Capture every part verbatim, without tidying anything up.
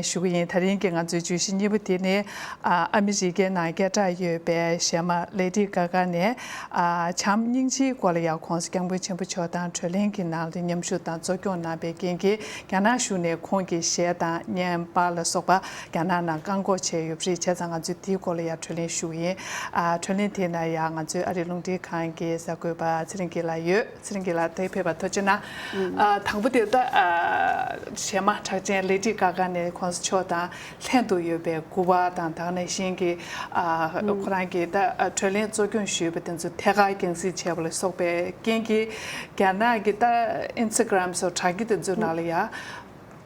ཞུ་གི་ཡིན། དེ་རིང་གི་ང་ཚོའི་བརྗོད་གཞི་གཉིས་པ་དེ་ནི། ཨ་ཨ་མི་རི་ཀའི་ནང་སྐད་གྲགས་ཡོད་པའི་གཞས་མ་ལེ་ཌི་གྷ་གྷ་ནས། ཨ་བྱམས་སྙིང་རྗེའི་སྐོར་ལ་ཡང་༸གོང་ས་༸སྐྱབས་མགོན་ཆེན་པོ་མཆོག་དང་གྲོས་གླེང་གི་ནང་ལ་མཉམ་ཞུགས་དང་གཙོ་སྐྱོང་གནང་བའི་རྐྱེན་གྱིས། རྒྱ་ནག་གཞུང་ནས་ཁོང་གི་གཞས་དང་བརྙན་པར་ལ་སོགས་པ་རྒྱ་ནག་ནང་བཀག་འགོག་བྱས་ཡོད་པ་རེད། བྱས་ཙང་ང་ཚོས་དེའི་སྐོར་ལ་ཡང་གྲོས་གླེང་ཞུ་གི་ཡིན། ཨ་གྲོས་གླེང་དེའི་ནང་ཡང་ང་ཚོའི་ཨ་རིའི་རླུང་འཕྲིན་ཁང་གི་གསར་འགོད་པ་ཚེ་རིང་སྐྱིད་ལགས་ཡོད། ཚེ་རིང་སྐྱིད་ལགས་དེ་ཕེབས་པར་ཐུགས་རྗེ་གནང་། ཨ་དང་པོ་དེ་ད་ཨ་གཞས་མ་གྲགས་ཅན་ལེ་ཌི་གྷ་གྷ་ནས་༸གོང་ས་མཆོག་དང་ལྷན་དུ་ཡོད་པའི་སྐུ་པར་དང་། དེ་ནང་བཞིན་གྱི་ཨ་ཁོ་རང་གིས་ད་ཨ་གྲོས་གླེང་གཙོ་སྐྱོང་ཞུས་པ་དེ་ཚོ་ཐད་ཀར་རྒྱང་སྲིང་བྱས་པ་ལ་སོགས་པའི་རྐྱེན་གྱིས། རྒྱ་ནག་གི་ད་ཨིན་སི་ཊ་གྷ་རམ་སོགས་དྲ་རྒྱ་དེ་ཚོའི་ནང་ལ་ཡང་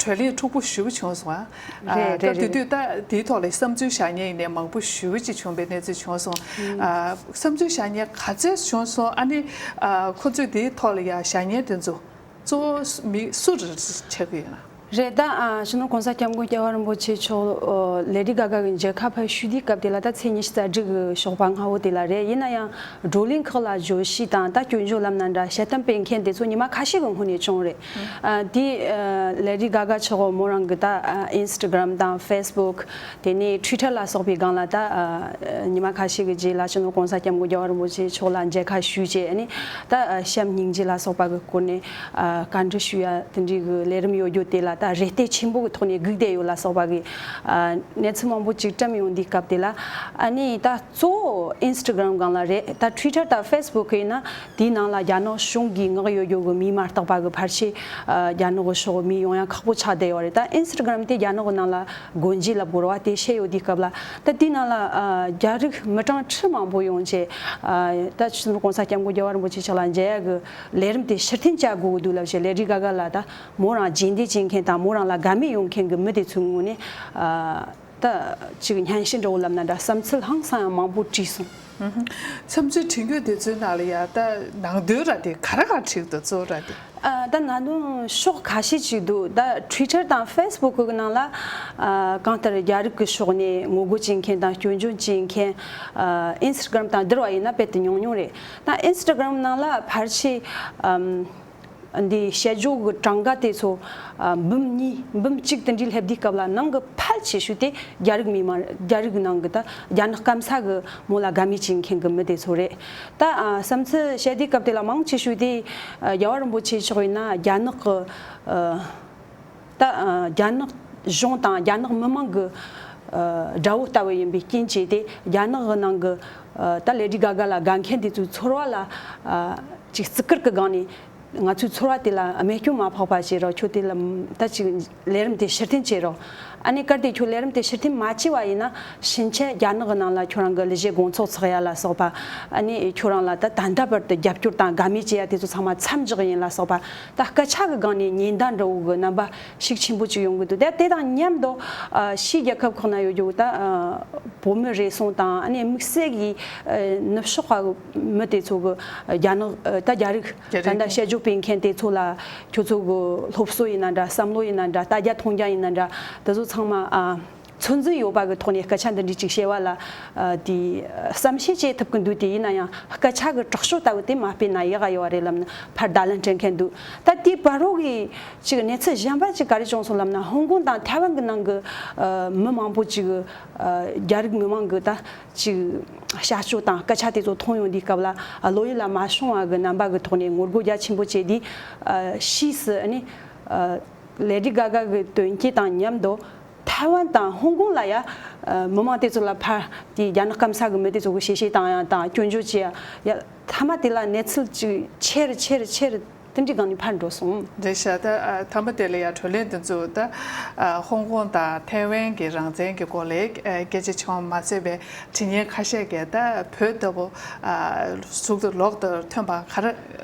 གྲོས་གླེང་འཁྲུག་པོ་ཞེ་པོ་བྱུང་སོང་ཨ། རེད་རེད། སྐབས་དེ་རེད། དུས་ད་དེའི་ཐོག་ལ་བསམ་ཚུལ་བཞག་མཁན་ཡིན་ནའི་མང་པོ་ཞེ་པོ་ཅིག་བྱུང་བའི་གནས་ཚུལ་བྱུང་སོང་། ཨ་བསམ་ཚུལ་བཞག་མཁན་ག་ཚོད་བྱུང་སོང་། ཨ་ནི་ཨ་ཁོ་ཚོས་དེའི་ཐོག་ལ་ཡང་བཞག་མཁན་དེ་ཚོ་གཙོ་བོ་མི་སུ་རེད་ཆགས་ཀྱི་ཡོད་ན། རེད་ད། ཨ་སྤྱི་ནོར་༸གོང་ས་༸སྐྱབས་མགོན་རྒྱལ་བ་རིན་པོ་ཆེ་མཆོག་ཨ་ལེ་ཌི་གྷ་གྷ་གི་མཇལ་ཁ་ཕེབས་ཞུ་དུས་སྐབས་དེ་ལ་ད་ཚེས་ཉི་ཤུ་རྩ་དྲུག་གི་ཞོགས་པ་སྔ་བོ་དེ་ལ་རེད། ཡིན་ན་ཡང་བགྲོ་གླེང་ཁག་ལ་བརྗོད་གཞི་དང་ད་སྐྱོན་བརྗོད་ལབ་ན་འདྲ། དཔྱད་གཏམ་སྤེལ་མཁན་དེ་ཚོ་ཉི་མ་ཁ་ཤས་ཀྱི་སྔོན་ནས་བྱུང་རེད། ཨ་དེ་ཨ་ལེ་ཌི་གྷ་གྷ་མཆོག་མོ་རང་གི་ད་ཨ་ཨིན་སི་ཊ་གྷ་རམ་དང་ཕེ་སི་བུག་དེ་ནས་ཊུའི་ཊར་ལ་སོགས་པའི་སྒང་ལ་ད་ཨ་ཉི་མ་ཁ་ཤས་ཀྱི་རྗེས་ལ་སྤྱི་ནོར་༸གོང་ས་༸སྐྱབས་མགོན་རྒྱལ་བ་རིན་པོ་ཆེ་མཆོག་ལ་མཇལ་ཁ་ཞུས་བྱས། ཨ་ནི་ད་ཨ་བྱམས་སྙིང་རྗེ་ལ་སོགས་པ་གི་སྐོར་ནས་ཨ་བཀའ་འདྲི་ཞུ་ཡ་དེ་འདྲའི་གི་ལས་རིམ་ཡོད་རྒྱུ་དེ་ལ་ད་རེ་ལྟོས་ཆེན་པོ་གི་ཐོག་ནས་སྒུག་བསྡད་ཡོད་ལ་སོགས་པ་གི་ཨ་གནས་ཚུལ་མང་པོ་ཅིག་བཀྲམ་ཡོང་དུས་སྐབས་དེ་ལ། ཨ་ནི་ད་གཙོ་བོ་ཨིན་སི་ཊ་གྷ་རམ་སྒང་ལ་རེད། ད་ཊུའི་ཊར་དང་ཕེ་སི་བུག་ཡིན་ན་དེའི་ནང་ལ་རྒྱ་ནག་གཞུང་གིས་མངགས་ཡོད་རྒྱུ་གི་མིས་མ་བརྟགས་པ་གི་ཕལ་ཆེར་ཨ་རྒྱ་ནག་གི་ཕྱོགས་མིས་ཡོང་ཡ་ཁག་པོ་ཆགས་བསྡད་ཡོད་རེད། ད་ཨིན་སི་ཊ་གྷ་རམ་དེ་རྒྱ་ནག་གི་ནང་ལ་སྒོ་འབྱེད་ལབ་དགོས་རེད་བ། དེ་བཤད་ཡོད་དུས་སྐབས་ལ་ད་དེའི་ནང་ལ་ཨ་རྒྱ་རིགས་མི་གྲངས་ཁྲི་མང་པོ་ཡོང་བྱས། ཨ་ད་སྤྱི་ནོར་༸གོང་ས་༸སྐྱབས་མགོན་རྒྱལ་བ་རིན་པོ་ཆེ་མཆོག་ལ་མཇལ་ཡ་གི་ལས་རིམ་དེ་ཕྱིར་འཐེན་བྱ་དགོས་ཀྱི་འདུག་ལབ་བྱས། ལེ་ཌི་གྷ་གྷ་ལ་ད་མོ་རང་རྗེས་འདེད་བྱེད་མཁན་དང་མོ་རང་ལ་དགའ་མོས་ཡོང་མཁན་གྱི་མི་དེ་ཚོའི་ངོས་ནས་ཨ་ད་ཅིག་སྙན་ཞུ་འདྲ་བོ་ལབ་ན་འདྲ། བསམ་ཚུལ་ཧང་སང་ཡང་མང་པོ་བྲིས་སོང་། ཧུམ་ཧུམ། བསམ་ཚུལ་བྲིས་རྒྱུ་དེ་ཚོའི་ནང་ལ་ཡ་ད་ནང་དོན་ར་དེ་ག་རེ་ག་བྲིས་འདུག་གཙོ་བོ་ར་དེ། ཨ་ད་ནང་དོན་ཕྱོགས་ཁ་ཤས་ཅིག་འདུག་ད་ཊུའི་ཊར་དང་ཕེ་སི་བུག་གི་ནང་ལ་ཨ་གང་ལྟར་རྒྱ་རིགས་ཀྱི་ཕྱོགས་ནས་ངོ་རྒོལ་བྱེད་མཁན་དང་སྐྱོན་བརྗོད་བྱེད་མཁན། ཨ་ཨིན་སི་ཊ་གྷ་རམ་དང་བསྡུར་བ་ཡིན་ན་དཔེ་དེ་ཉུང་ཉུང་རེད། ད་ཨིན་སི་ཊ་གྷ་རམ་ནང་ལ་ཕལ་ཆེར་ཨམ་འདི་དཔྱད་བརྗོད་ཀྱི་གྲངས་ཀ་དེ་ཚོ་ཨ་འབུམ་གཉིས་འབུམ་གཅིག་དེ་འདྲའི་སླེབས་དུས་སྐབས་ལ་ནང་གི་ཕལ་ཆེ་ཤོས་དེ་རྒྱ་རིགས་མི་མང་། རྒྱ་རིགས་ནང་གི་ད་རྒྱ་ནག་སྐམ་ས་གི་མོ་ལ་དགའ་མོས་བྱེད་མཁན་གྱི་མི་དེ་ཚོ་རེད། ད་ཨ་བསམ་ཚུལ་བཤད་དུས་སྐབས་དེ་ལ་མང་ཆེ་ཤོས་དེ་ཨ་རྒྱལ་བ་རིན་པོ་ཆེ་མཆོག་ཡིན་ན་རྒྱ་ནག་གི་ཨ་ད་ཨ་རྒྱ་ནག་གཞུང་དང་རྒྱ་ནག་མི་མང་གི་ཨ་དགྲ་བོ་ལྟ་བུ་ཡིན་པའི་རྐྱེན་བྱས་ཏེ། རྒྱ་ནག་གི་ནང་གི་ཨ་ད་ལེ་ཌི་གྷ་གྷ་ལ་དགའ་མཁན་དེ་ཚོའི་ཚོར་བ་ལ་ཨ་ཅིག་བརྩི་བཀུར་གྱི་སྒང་ནས་ང་ཚོའི་ཚོར་བ་དེ་ལ་རྨས་སྐྱོན་མ་ཕོག་པ་བྱེད་རོགས། ཁྱོད་དེ་ལ་ད་ཅིག་ལས་རིམ་དེ་ཕྱིར་འཐེན་བྱེད་རོགས། ཨ་ནི་གལ་ཏེ་ཁྱོད་ལས་རིམ་དེ་ཕྱིར་འཐེན་མ་བྱས་པ་ཡིན་ན་ཕྱིན་ཆད་རྒྱ་ནག་གི་ནང་ལ་ཁྱོད་རང་གི་ལས་བྱེད་དགོང་ཚོགས་ཚོགས་ཡ་ལ་སོགས་པ། ཨ་ནི་ཁྱོད་རང་ལ་ད་ད་ལྟ་བར་དུ་རྒྱབ་སྐྱོར་དང་དགའ་མོས་བྱེད་ཡ་དེ་ཚོ་ཚང་མ་མཚམས་འཇོག་ཡིན་ལ་སོགས་པ། ད་སྐད་ཆ་གི་སྒང་ནས་ཉེན་བརྡ་འདྲ་བོ་གི་རྣམ་པ་ཤུགས་ཆེན་པོ་ཅིག་ཡོང་གི་འདུག་ད་དེ་དང་མཉམ་དུ་ཨ་ཕྱིའི་རྒྱལ་ཁབ་ཁག་ན་ཡོད་རྒྱུ་ད་ཨ་བོད་མི་རེ་ཟུང་དང་། ཨ་ནི་དམིགས་བསལ་གྱི་ཨ་ནུབ་ཕྱོགས་པ་མི་དེ་ཚོ་གི་རྒྱ་ནག་ཨ་ད་རྒྱ་རིགས་རྒྱ་ད་རིགས་ད་དཔྱད་བརྗོད་སྤེལ་མཁན་དེ་ཚོ་ལ་ཁྱོད་ཚོ་གི་སློབ་གསོ་ཡིན་ན་འདྲ། བསམ་བློ་ཡིན་ན་འདྲ། ལྟ་རྒྱ་མཐོང་རྒྱ་ཡིན་ན་འདྲ། དེ་ཚོ་ཚང་མ་ཨ། ཚོད་འཛིན་ཡོད་པ་གི་ཐོག་ནས་སྐད་ཆ་འདི་འདྲའི་ཅིག་བཤད་པ་ལ་ཨ་དེ་བསམ་ཤེས་བྱེད་ཐུབ་ཀྱི་འདུག་དེ་ཡིན་ན་ཡང་སྐད་ཆ་གི་དྲག་ཤོས་ལྟ་བུ་དེ་མ་སྤེལ་ན་ཡག་ག་ཡོད་རེད་ལབ་ནས་ཕར་བརྡ་ལན་སྤྲད་མཁན་འདུག་ད་དེའི་བར་རོག་གི་ཅིག་གནས་ཚུལ་གཞན་པ་ཅིག་ག་རེ་བྱུང་སོང་ལབ་ན། ཧོང་ཀོང་དང་ཐའེ་ཝན་གི་ནང་གི་ཨ་མི་མང་པོ་ཅིག་ཨ་རྒྱ་རིགས་མི་མང་གི་ད་ཅིག་བྱ་སྤྱོད་དང་སྐད་ཆ་དེ་ཚོ་མཐོང་ཡོང་དུས་སྐབས་ལ་ཨ་བློ་ཡུལ་ལ་མ་ཤོང་བ་གི་རྣམ་པ་གི་ཐོག་ནས་ངོ་རྒོལ་རྒྱ་ཆེན་པོ་བྱས་དུས། ཨ་ཕྱིས་སུ་ཨ་ནི་ཨ་ལེ་ཌི་གྷ་གྷ་གི་དོན་རྐྱེན་དང་མཉམ་དུ། ཐའེ་ཝན་དང་ཧོང་ཀོང་ལ་ཡ་ཨ་མི་མང་དེ་ཚོ་ལ་ཕར་དེ་རྒྱ་ནག་སྐམ་ས་གི་མི་དེ་ཚོ་གི་ཞེ་ཞེ་བཏང་ཡ་དང་སྐྱོན་བརྗོད་བྱེད་ཡ། ཡ་མཐའ་མ་དེ་ལ་གནས་ཚུལ་ཅིག་ཆེ་རུ་ཆེ་རུ་ཆེ་རུ་དེ་འདྲའི་སྒང་ནས་ཕར་འགྲོ་སོང་། རེད་ཤག་ད་ཨ་མཐའ་མ་དེ་ལ་ཡ་གྲོས་གླེང་དེ་ཚོ་ད་ཨ་ཧོང་ཀོང་དང་ཐའེ་ཝན་གྱི་རང་བཙན་གྱི་སྐོར་ལ་ཨ་སྐད་ཆ་བྱུང་མ་ཟད་པའི་དྲི་བརྙན་ཁ་ཤས་ཀྱིས་ད་བོད་ལྟ་བུ་ཨ་ཟུར་དུ་ལོག་ཏུ་ཐོན་པ་ག་རེ།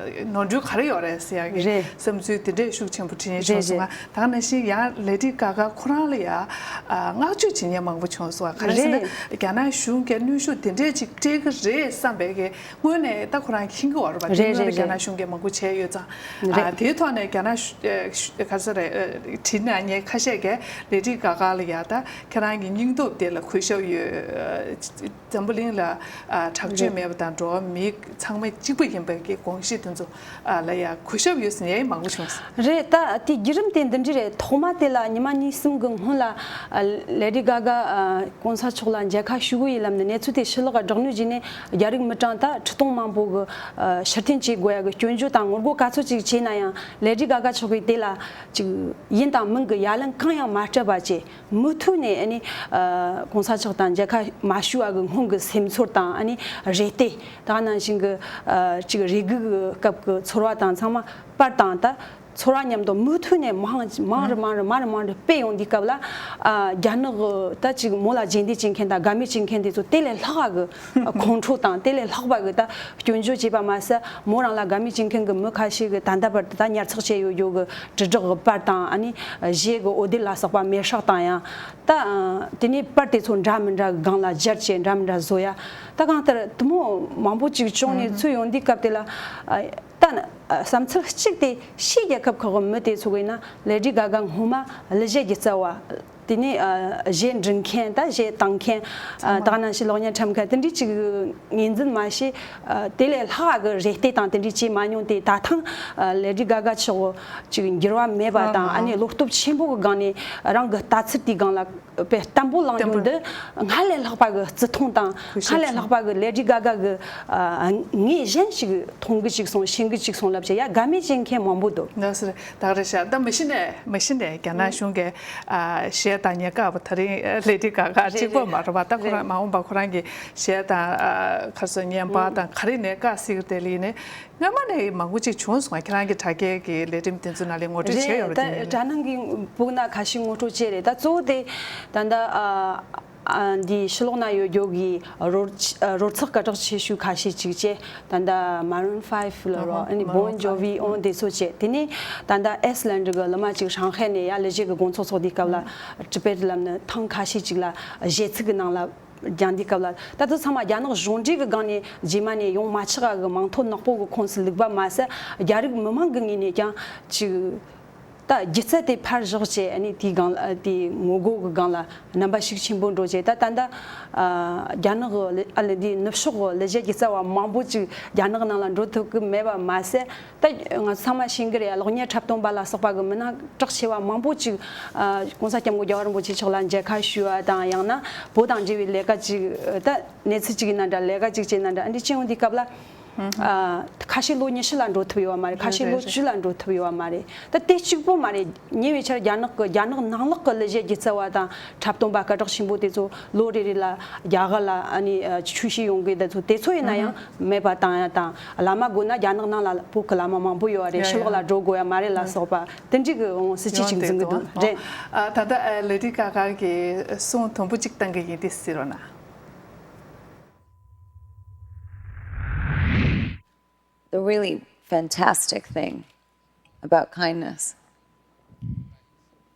ནོར་འཁྲུལ་ག་རེ་ཡོད་རེད་ཟེར་ཡག་གི་རེད། བསམ་ཚུལ་དེ་འདྲས་ཤུགས་ཆེན་པོ་དྲི་བརྙན་བྱུང་རེད་སོང་ང་། རེད། ད་ག་ནང་བཞིན་ཡང་ལེ་ཌི་གྷ་གྷ་ཁོ་རང་ལ་ཡང་ཨ་བསྔགས་བརྗོད་བྱེད་མཁན་མང་པོ་བྱུང་སོང་ང་། ག་རེ་ཟེར་ན། རེད། རྒྱ་ནག་གཞུང་གིས་གནོན་ཤུགས་དེ་འདྲས་ཅིག་སྤྲད་ཀྱི་རེད་བསམ་པའི་གི་སྔོན་ནས་ད་ཁོ་རང་མཁྱེན་གྱི་ཡོད་རེད་པ། རེད། དེ་སྔོན་ལ་རེད། རྒྱ་ནག་རེད། གཞུང་གིས་མང་པོ་བྱས་ཡོད་ཙང་ རེད། ཨ་དེའི་ཐོག་ནས་རྒྱ་ནག་ག་ཚོད་རེད། དྲི་ན་ཉེ་ཁ་ཤས་ཀྱིས་ལེ་ཌི་ག་ག་ལ་ཡ་ད་ཁྱེད་རང་གི་སྙིང་སྟོབས་དེ་ལ་གུས་ཞབས་ཡོད། འཛམ་བུ་གླིང་ལ་ཨ་དྲག་སྤྱོད་མེད་པ་དང་འགྲོ་བ་མི་ཚང་མ་གཅིག་པ་ཡིན་པའི་གི་དགོངས་གཞི་དེ་ཚོ་ཨ་ལ་ཡ་གུས་ཞབས་ཡོད་ཟེར་ནས་མང་པོ་བྱུང་སོང་། རེད། ད་དེའི་བརྒྱུད་རིམ་དེ་འདི་འདྲ་རེད། ཐོག་མ་དེ་ལ་ཉི་མ་གཉིས་གསུམ་གྱི་སྔོན་ལ་ཨ་ལེ་ཌི་ག་ག་ཨ་གོང་ས་མཆོག་ལ་མཇལ་ཁ་ཞུ་གི་ཡིན་ལབ་ནས་གནས་ཚུལ་དེ་ཕྱི་ལོགས་ལ་བསྒྲགས་ནས་བརྒྱུད་ནས་རྒྱ་རིགས་མི་གྲངས་ད་ཁྲི་སྟོང་མང་པོ་གི་ཨ་ཕྱིར་འཐེན་བྱེད་དགོས་ཡ་གི་སྐྱོན་བརྗོད་དང་ངོ་རྒོལ་ག་ཚོད་ཅིག་བྱས་ན་ཡང་ལེ་ཌི་ག་ག་མཆོག་གིས་དེ་ལ་ཅིག་ཡིན་དང་མིན་གི་ཡ་ལན་གང་ཡང་མ་སྤྲད་པ་བྱས། མུ་མཐུད་ནས་ཨ་ནི་ཨ་གོང་ས་མཆོག་དང་མཇལ་ཁ་མ་ཞུ་བ་གི་སྔོན་གྱི་སེམས་ཚོར་དང་ཨ་ནི་རེ་ལྟོས། ད་ག་ནང་བཞིན་གྱི་ཨ་ཅིག་རེ་སྒུག་གི་སྐབས་ཀྱི་ཚོར་བ་དང་ཚང་མ་པར་དང་ད་ཚོར་བ་མཉམ་དུ་མུ་མཐུད་ནས་མང་མང་རུ་མང་རུ་མང་རུ་མང་རུ་སྤེལ་ཡོང་དུས་སྐབས་ལ་ཨ་རྒྱ་ནག་གི་ད་ཅིག་མོ་ལ་རྗེས་འདེད་བྱེད་མཁན་དང་དགའ་མོས་བྱེད་མཁན་དེ་ཚོ་དེ་ལས་ལྷག་གི་ཁོང་ཁྲོ་དང་དེ་ལས་ལྷག་པ་གི་ད་སྐྱོན་བརྗོད་བྱས་པ་མ་ཟད། མོ་རང་ལ་དགའ་མོས་བྱེད་མཁན་གྱི་མི་ཁ་ཤས་ཀྱིས་ད་ལྟ་བར་དུ་ད་ཉར་ཚགས་བྱས་ཡོད་ཡོད་གི་དྲིལ་བསྒྲགས་གི་པར་དང་ཨ་ནི་གཞས་གི་འོད་སྡེར་ལ་སོགས་པ་མེར་སྲེག་བཏང་ཡ། ད་ཨ་དེ་ནས་པར་དེ་ཚོ་འདྲ་མི་འདྲ་གི་སྒང་ལ་སྦྱར་བྱས་འདྲ་མི་འདྲ་བཟོ་ཡ། ད་གང་ལྟར་དེ་མོ་མང་པོ་ཅིག་བྱུང་ནས་ཚུར་ཡོང་དུས་སྐབས་དེ་ལ་ཨ་ད་ཨ་བསམ་ཚུལ་གཅིག་དེ་ཕྱིའི་རྒྱལ་ཁབ་ཁག་གི་མི་དེ་ཚོ་གིས་ན་ལེ་ཌི་ག་ག་སྔོན་མ་གླུ་གཞས་ཀྱི་རྩ་བ། དེ་ནས་ཨ་གཞས་འབྲི་མཁན་ད་གཞས་བཏང་མཁན་ཨ་ད་ག་ནང་བཞིན་གློག་བརྙན་འཁྲབ་མཁན་དེ་འདྲའི་ཅིག་ངོས་འཛིན་མ་བྱས། ཨ་དེ་ལས་ལྷག་གི་རེ་ལྟོས་དང་དེ་འདྲའི་བྱས་མ་མྱོང་སྟེ། ད་ཐེངས་ཨ་ལེ་ཌི་ག་ག་མཆོག་ཅིག་འགྱུར་བ་མེད་པ་དང་། ཨ་ནི་བློ་སྟོབས་ཆེན་པོ་གི་སྒང་ནས་རང་གི་ལྟ་ཚུལ་དེའི་སྒང་ལ་དཔེ་བརྟན་པོ་བླངས་རྒྱུ་འདི་སྔར་ལས་ལྷག་པ་གི་བརྩི་མཐོང་དང་སྔར་ལས་ལྷག་པ་གི་ལེ་ཌི་ག་ག་གི་ཨ་ངོས་གཞན་ཞིག་མཐོང་གི་ཅིག་སོང་། ཤེས་གི་ཅིག་སོང་ལབ་བྱས་ཡ་དགའ་མོས་བྱེད་མཁན་མང་པོ་འདུག་ལགས་སོ། ད་རེད་ཤག་ད་མ་གཞི་ནས་མ་གཞི་ནས་རྒྱ་ནག་གཞུང་གིས་ཨ་གཞས་དང་ཉེན་ཁ་བ་ད་རིང་ལེ་ཌི་ག་ག་གཅིག་པོ་མ་རེད་པ། ད་ཁོ་རང་མ་འོངས་པ་ཁོ་རང་གི་གཞས་དང་ཨ་ག་རེ་ཟེར་བརྙན་པར་དང་ག་རེ་ནས་བཀག་སྲིད་ཀྱི་དེ་ལ་ཡིན་ནའི་སྔ་མ་ནས་མང་པོ་ཅིག་བྱུང་སོང་བ། ཁྱེད་རང་གི་དྲ་རྒྱའི་གི་ལས་རིམ་དེ་ཚོ་ནང་ལ་ངོ་སྤྲོད་བྱས་ཡོད་རེད། དེ་ད་ནང་གི་ཕུག་ན་ཁ་ཤས་ངོ་སྤྲོད་བྱས་རེད། ད་གཙོ་བོ་དེ་ད་ལྟ་ཨ་ཨ་འདི་ཕྱི་ལོགས་ན་ཡོད་རྒྱུ་གི་རོལ་ཆ་རོལ་ཚགས་སྐད་གྲགས་ཆེ་ཤོས་ཁ་ཤས་ཅིག་བྱས། ད་ལྟ་Maroon Five ལ་རོ། ཨ་ནི་Bon Jovi འོང་དེ་ཚོ་བྱས། དེ་ནས་ད་ལྟ་ཨེ་སི་ལན་ཌི་གི་གླུ་མ་ཅིག་ཧྲང་ཧའེ་ནས་ཡར་གླུ་གཞས་ཀྱི་དགོང་ཚོགས་ཚོགས་དུས་སྐབས་ལ་ཊི་བེཊ་ལབ་ནས་ཐེངས་ཁ་ཤས་ཅིག་ལ་གཞས་ཚིག་གི་ནང་ལ་སྦྱང་དུས་སྐབས་ལ། ད་དེ་ཚང་མ་རྒྱ་ནག་གཞུང་འབྲེལ་གྱི་སྒང་ནས་རྗེས་མ་ནས་ཡོང་མ་ཆོག་ག་གི་མིང་ཐོ་ནག་པོ་གི་ཁོངས་སུ་བླུགས་པ་མ་ཟད། རྒྱ་རིགས་མི་མང་གི་ངོས་ནས་ཀྱང་ཅིག་ད་སྒྱུ་རྩལ་དེ་ཕར་བཞག་བྱས། ཨ་ནི་དེའི་སྒང་ལ་དེའི་ངོ་རྒོལ་གྱི་སྒང་ལ་རྣམ་པ་ཤུགས་ཆེན་པོ་འགྲོ་བྱས། ད་ད་ལྟ་ཨ་རྒྱ་ནག་གི་ཨ་ལེ་དེའི་ནུབ་ཕྱོགས་གི་གླུ་གཞས་ཀྱི་རྩ་བ་མང་པོ་ཅིག་རྒྱ་ནག་ནང་ལ་འགྲོ་ཐུབ་ཀྱི་མེད་པ་མ་ཟད། ད་ང་ཚོ་ཚང་མ་ཤེས་ཀྱི་རེད། གློག་བརྙན་འཁྲབ་སྟོན་པ་ལ་སོགས་པ་གི་མི་སྣ་གྲགས་ཆེ་བ་མང་པོ་ཅིག་ཨ་༸གོང་ས་༸སྐྱབས་མགོན་རྒྱལ་བ་རིན་པོ་ཆེ་མཆོག་ལ་མཇལ་ཁ་ཞུ་བ་དང་། ཡང་ན་བོད་དང་འབྲེལ་བའི་ལས་ཀ་ཅིག་ད་གནས་ཚུལ་ཅིག་ཡིན་ན་འདྲ། ལས་ཀ་ཅིག་བྱས་ན་འདྲ། འདི་བྱེད་ཡོང་དུས་སྐབས་ལ་ཨ་ཁ་ཤས་ལོ་ཉི་ཤུ་ལ་འགྲོ་ཐུབ་ཡོད་མ་རེད། ཁ་ཤས་ལོ་བཅུ་ལ་འགྲོ་ཐུབ་ཡོད་མ་རེད། ད་དེ་གཅིག་པོ་མ་རེད། ཉེ་བའི་ཆར་རྒྱ་ནག་གི་རྒྱ་ནག་ནང་ལོགས་ཀྱི་གླུ་གཞས་སྒྱུ་རྩལ་བ་དང་འཁྲབ་སྟོན་པ་སྐད་གྲགས་ཆེན་པོ་དེ་ཚོ་ལོ་རེ་རེ་ལ་རྒྱ་གར་ལ་ཨ་ནི་ཨ་ཆོས་ཞུ་ཡོང་གི་དེ་ཚོ་དེ་ཚོ་ཡིན་ན་ཡང་མེད་པ་བཏང་ཡ་དང་། བླ་མ་དགོས་ན་རྒྱ་ནག་ནང་ལ་བོད་ཀྱི་བླ་མ་མང་པོ་ཡོད་རེད། ཡ་ཕྱི་ལོགས་ཡ་ལ་འགྲོ་དགོས་ཡ་མ་རེད་ལ་སོགས་པ་དེ་འདྲའི་གི་ཨོ་སྲིད་ཇུས་ཡང་ཅིག་དེ་འཛིན་གི་འདུག་འདུག་ཨོ། རེད། ཨ་ད་ལྟ་ཨ་ལེ་ཌི་ག་ག་གི་གསུང་དུམ་བུ་གཅིག་བཏང་གི་ཡིན། དེ་གཟིགས་རོགས་གནང་། The really fantastic thing about kindness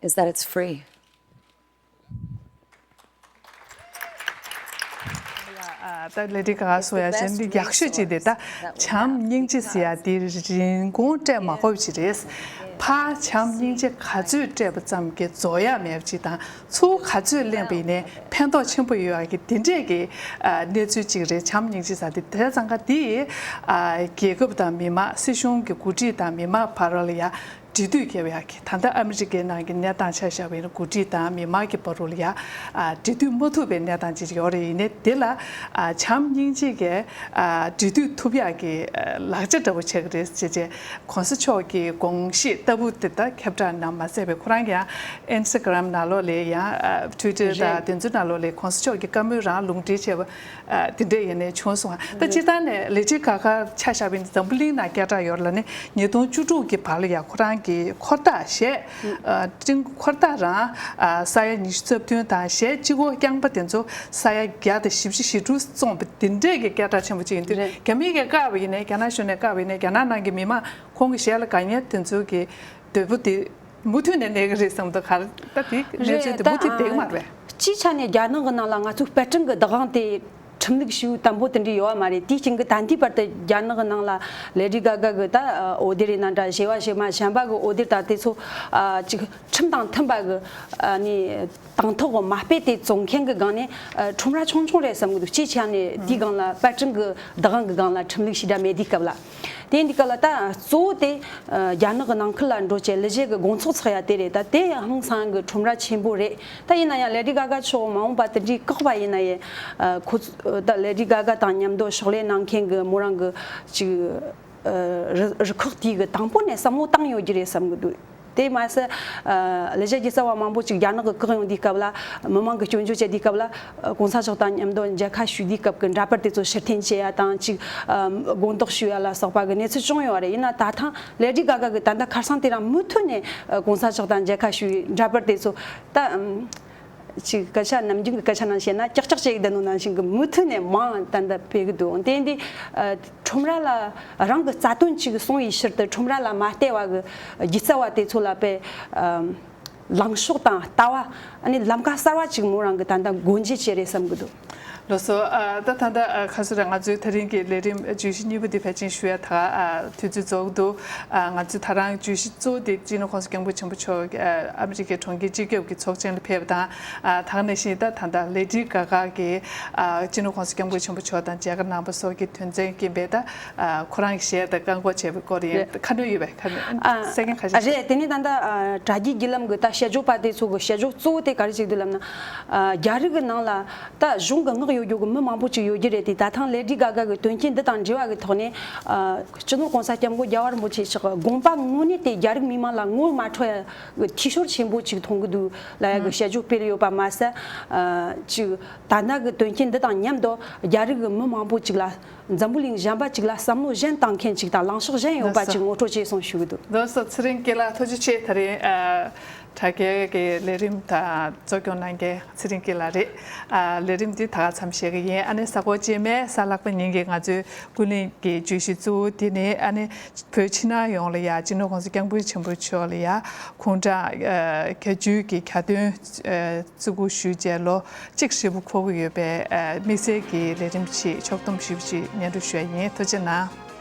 is that it's free. ད་ལེ་ཌི་ག་ག་སོ་ཡ་ཅན་འདི་ཡག་ཤོས་ཅིག་འདི་ད་བྱམས་སྙིང་རྗེ་ཟེར་ཡ་འདི་རིན་གོང་སྤྲད་མ་དགོས་པ་ཅིག་རེད། ཕར་བྱམས་སྙིང་རྗེ་ག་ཚོད་སྤྲད་པ་ཙམ་གྱིས་རྫོགས་ཡ་མེད་པ་ཅིག་དང་། ཚུར་ག་ཚོད་ལེན་པ་ཡིན་ནའི་ཕན་ཐོགས་ཆེན་པོ་ཡོད་ཡ་གི་འདི་འདྲས་ཀྱི་ཨ་གནས་ཚུལ་ཅིག་རེད། བྱམས་སྙིང་རྗེ་ཟེར་འདི་དེ་ཙང་ཀ་འདི་ཨ་རྒྱལ་ཁབ་དང་མི་མང་སྲིད་གཞུང་གི་འགོ་ཁྲིད་དང་མི་མང་བར་ལ་ཡ་འབྲེལ་མཐུད་བྱེད་པ་ཡག་གི། ད་ལྟ་ཨ་མི་རི་ཀའི་ནང་གི་གནས་སྟངས་ཆ་བཞག་པ་ཡིན་ན་འགོ་ཁྲིད་དང་མི་མང་གི་བར་རུ་ལ་ཡ་ཨ་འབྲེལ་མཐུད་མ་ཐུབ་པའི་གནས་སྟངས་ཅིག་ཡོད་རེད། ཡིན་ནའི་དེ་ལ་ཨ་བྱམས་སྙིང་རྗེ་གིས་ཨ་འབྲེལ་མཐུད་ཐུབ་ཡག་གི་ཨ་ལག་ཆ་འདྲ་པོ་ཆགས་ཀྱི་རེད་ཅེས་བྱས་གོང་ས་མཆོག་གི་དགོངས་བཞེད་ལྟ་བུ་དེ་ད་ཁྱབ་བསྒྲགས་གནང་མ་ཟད་པའི་ཁོ་རང་གི་ཡང་ཨིན་སི་ཊ་གྷི་རམ་ནང་ལོགས་ལ་ཡང་ཨ་ཊུའི་ཊར་དང་དེ་ཚོའི་ནང་ལོགས་ལ་གོང་ས་མཆོག་གི་བཀའ་མོལ་རང་ལུང་འདྲེན་བྱས་པ། ཨ་དེ་འདྲས་ཡིན་ནའི་བྱུང་སོང་། ད་སྤྱིར་བཏང་ནས་ལེ་ཌི་ག་ག་ཆ་བཞག་པ་ཡིན་ན་འཛམ་བུ་གླིང་ནང་སྐད་གྲགས་ཡོད་རེད་ལབ་ནས་ཉིས་སྟོང་བཅུ་དྲུག་གི་བར་ལ་ཡ་ཁོ་རང་གི་འཁོར་ཐག་གཞས་ཨ་ཀྲིང་འཁོར་ཐག་རང་ཨ་ས་ཡ་ཉི་ཤུ་རྩ་བདུན་དང་གཞས་གཅིག་པོ་རྐྱང་པ་དེ་ཚོ་ས་ཡ་བརྒྱ་དང་བཞི་བཅུ་ཞེ་དྲུག་བཙོངས་པ་དེ་འདྲས་ཀྱི་སྐད་གྲགས་ཆེན་པོ་ཅིག་ཡིན་དུས། རེད། རྒྱ་མི་གིས་བཀག་པ་ཡིན་ནའི་རྒྱ་ནག་གཞུང་ནས་བཀག་པ་ཡིན་ནའི་རྒྱ་ནག་ནང་གི་མི་མང་ཁོང་གི་གཞས་ལ་དགའ་མཁན་དེ་ཚོ་གི་འདོད་པོ་དེ་མུ་མཐུད་ནས་གནས་ཀྱི་རེད་བསམ་འདུག་ག་རེ་ད་དེ་གནས་ཚུལ་དེ་མུ་མཐུད་བསྡད་ཀྱི་མ་རེད། སྤྱིའི་ཆ་ནས་རྒྱ་ནག་གི་ནང་ལ་ང་ཚོའི་དཔལ་སྤྲུལ་གྱི་བདག་དབང་དེ་ ཁྲིམས་ལུགས་ཞུ་དམ་པོ་དེ་འདྲ་ཡོད་བ་མ་རེད། དེའི་རྐྱེན་གྱིས་ད་ལྟའི་བར་དུ་རྒྱ་ནག་གི་ནང་ལ་ལེ་ཌི་གྷ་གྷ་གི་ད་འོད་སྡེར་ཡིན་ན་འདྲ། བྱེ་བ་བྱེ་མ་གཞན་པ་གི་འོད་སྡེར་ད་དེ་ཚོ་ཨ་ཅིག་ཁྲིམས་དང་མཐུན་པ་གི་ཨ་ནི་དང་ཐོག་གི་མ་དཔེ་དེ་བཙོང་མཁན་གྱི་སྒང་ནས་ཨ་ཁྲོམ་ར་ཆུང་ཆུང་རེད་བསམ་གི་འདུག་སྤྱིའི་ཆ་ནས་དེའི་སྒང་ལ་པར་སྐྲུན་གྱི་བདག་དབང་གི་སྒང་ལ་ཁྲིམས་ལུགས་ཞེ་དྲག་མེད་དུས་སྐབས་ལ། དེ་འདི་ག་ལ་ད་གཙོ་བོ་དེ་ཨ་རྒྱ་ནག་གི་ནང་ཁུལ་ལ་འགྲོ་བྱེད་ལི་ཇེ་གི་དགོང་ཚོགས་ཚགས་ཡ་དེ་རེད། ད་དེ་ཧང་སང་གི་ཁྲོམ་ར་ཆེན་པོ་རེད། ད་ཡིན་ན་ཡང་ལེ་ཌི་གྷ་གྷ་མཆོག་མ་འོངས་པ་དེ་འདྲའི་བཀག་པ་ཡིན་ན་ཡང་ཨ་ཁོ་ཚོ་ད་ལེ་ཌི་གྷ་གྷ་དང་མཉམ་དུ་ཕྱག་ལས་གནང་མཁན་གི་མོ་རང་གི་ཅིག་ཨ་རུ་རུ་ཁག་དེའི་གི་དང་པོ་ནས་བསམ་བློ་བཏང་ཡོད་རྒྱུ་རེད་བསམ་གི་འདུག་དེ་མ་ཟད་ཨ་ལི་ཇ་རྒྱལ་ས་བ་མང་པོ་ཅིག་རྒྱ་ནག་གི་བཀག་ཡོང་དུས་སྐབས་ལ་མི་མང་གི་སྐྱོན་བརྗོད་བྱེད་དུས་སྐབས་ལ་ཨ་གོང་ས་མཆོག་དང་མཉམ་དུ་མཇལ་ཁ་ཞུ་དུས་སྐབས་ཀྱི་འདྲ་པར་དེ་ཚོ་ཕྱིར་འཐེན་བྱེད་ཡ་དང་ཅིག་ཨ་དགོངས་དག་ཞུ་ཡ་ལ་སོགས་པ་གི་གནས་ཚུལ་བྱུང་ཡོད་རེད། ཡིན་ན་ད་ཐེངས་ལེ་ཌི་གྷ་གྷ་གི་ད་ལྟ་ཁ་སང་དེ་རིང་མུ་མཐུད་ནས་ཨ་གོང་ས་མཆོག་དང་མཇལ་ཁ་ཞུ་ཡའི་འདྲ་པར་དེ་ཚོ་ད་ཨམ་ཅིག་སྐད་ཆ་ནམ་རྒྱུན་གྱི་སྐད་ཆ་ནང་བཤད་ན་ཀྱག་ཀྱག་བྱེད་ཀྱི་བསྡད་ནོ་ནང་བཞིན་གྱི་མུ་མཐུད་ནས་མང་ད་ལྟ་སྤེལ་གི་འདུག་དེ་འདི་ཨ་ཁྲོམ་ར་ལ་རང་གི་རྩ་དོན་ཅིག་སྲུང་བའི་ཕྱིར་དུ་ཁྲོམ་ར་ལ་མ་བལྟས་པ་གི་སྒྱུ་རྩལ་བ་དེ་ཚོ་ལ་དཔེ་ཨ་ལངས་ཕྱོགས་དང་ལྟ་བ་ཨ་ནི་ལམ་ཁ་གསར་བ་ཅིག་མོ་རང་གི་ད་ལྟ་སྒོ་འབྱེད་བྱས་རེད་བསམ་གི་འདུག་ལགས་སོ། ཨ་ད་ད་ལྟ་ཨ་ཁ་སོ་རེད། ང་ཚོའི་ད་རིང་གི་ལས་རིམ་བརྗོད་གཞི་གཉིས་པ་འདི་ཕལ་ཆེར་ཞུ་ཡ་ད་ཨ་དུས་ཚོད་རྫོགས་འདུག་ཨ་ང་ཚོས་ད་རང་བརྗོད་གཞི་གཙོ་བོ་དེ་སྤྱི་ནོར་༸གོང་ས་༸སྐྱབས་མགོན་ཆེན་པོ་མཆོག་ཨ་ཨ་མི་རི་ཀའི་གྲོང་ཁྱེར་སྤྱི་ཁྱབ་ཀྱི་ཚོགས་ཆེན་ལ་ཕེབས་པ་དང་། ཨ་ད་ག་ནང་བཞིན་ད་ད་ལྟ་ལེ་ཌི་གྷ་གྷ་གིས་ཨ་སྤྱི་ནོར་༸གོང་ས་༸སྐྱབས་མགོན་ཆེན་པོ་མཆོག་དང་མཇལ་ཁ་གནང་པ་སོགས་ཀྱི་དོན་ཚན་རྐྱེན་པས་ད་ཨ་ཁོ་རང་གི་ཞལ་དང་བཀག་འགོག་བྱས་པའི་སྐོར་ཡིན། རེད། ཁ་འདོན་ཡོད་པས། ཁ་འདོན་ཨ་གསལ་ཁན་ཁ་ཤས། རེད། དེ་ནས་ད་ལྟ་ཨ་དྲ་རྒྱའི་བརྒྱུད་ལམ་གྱི་ད་དཔྱད་འཇོག་པ་དེ་ཚོ་གི་དཔྱད་འཇོག་གཙོ་བོ་དེ་ག་རེ་བྱེད་ཀྱི་འདུག་ལབ་ན། ཨ་རྒྱ་རིགས་ཀྱི་ནང་ལ་ད་གཞུང་གི་མངགས་ཡོད་རྒྱུ་གི་མི་མང་པོ་ཅིག་ཡོད་རྒྱུ་རེད་དེ། ད་ཐེངས་ལེ་ཌི་གྷ་གྷ་གི་དོན་རྐྱེན་འདི་དང་འབྲེལ་བ་གི་ཐོག་ནས་ཨ་སྤྱི་ནོར་༸གོང་ས་༸སྐྱབས་མགོན་རྒྱལ་བ་རིན་པོ་ཆེ་མཆོག་གི་དགོངས་པ་དངོས་གནས་དེ་རྒྱ་རིགས་མི་མང་ལ་ངོ་མ་འཕྲོད་ཡ་གི་འཐུས་ཤོར་ཆེན་པོ་ཅིག་མཐོང་གི་འདུག་ལབ་ཡ་གི་དཔྱད་འཇོག་སྤེལ་ཡོད་པ་མ་ཟད། ཨ་ཅིག་ད་ལྟ་གི་དོན་རྐྱེན་འདི་དང་མཉམ་དུ་རྒྱ་རིགས་ཀྱི་མི་མང་པོ་ཅིག་ལ་འཛམ་བུ་གླིང་གཞན་པ་ཅིག་ལ་བསམ་བློ་གཞན་བཏང་མཁན་ཅིག་དང་ལངས་ཕྱོགས་གཞན་ཡོད་པ་ཅིག་ངོ་སྤྲོད་བྱས་སོང་ཞུ་གི་འདུག་ལགས་སོ། ཚེ་རིང་སྐྱིད་ལགས་ཐུགས་རྗེ་ཆེ། ད་རིང་ཨ་དྲ་རྒྱའི་གི་ལས་རིམ་ད་གཙོ་སྐྱོང་གནང་མཁན་ཚེ་རིང་སྐྱིད་ལགས་རེད། ཨ་ལས་རིམ་འདི་ད་ག་མཚམས་བཞག་གི་ཡིན། ཨ་ནི་གཟའ་འཁོར་རྗེས་མའི་གཟའ་ལྷག་པ་ཉིན་གྱི་ང་ཚོའི་ཀུན་གླེང་གི་བརྗོད་གཞི་གཙོ་བོ་འདི་ནི་ཨ་ནི་བོད་ཕྱི་ནང་ཡོངས་ལ་ཡ་སྤྱི་ནོར་༸གོང་ས་༸སྐྱབས་མགོན་ཆེན་པོ་མཆོག་ལ་ཡ་དགུང་གྲངས་ཨ་བརྒྱད་ཅུ་གི་གྱ་སྟོན་ཨ་བརྩི་བཀུར་ཞུས་རྗེས་ལོ་གཅིག་ཧྲིལ་པོ་འཁོར་གྱི་ཡོད་པའི་ཨ་དམིགས་བསལ་གྱི་ལས་རིམ་ཞིག་ཕྱོགས་བསྡོམས་ཞིབ་ཅིག་སྙན་སྒྲོན་ཞུ་ཡ་ཡིན། ཐུགས་རྗེ་གནང་།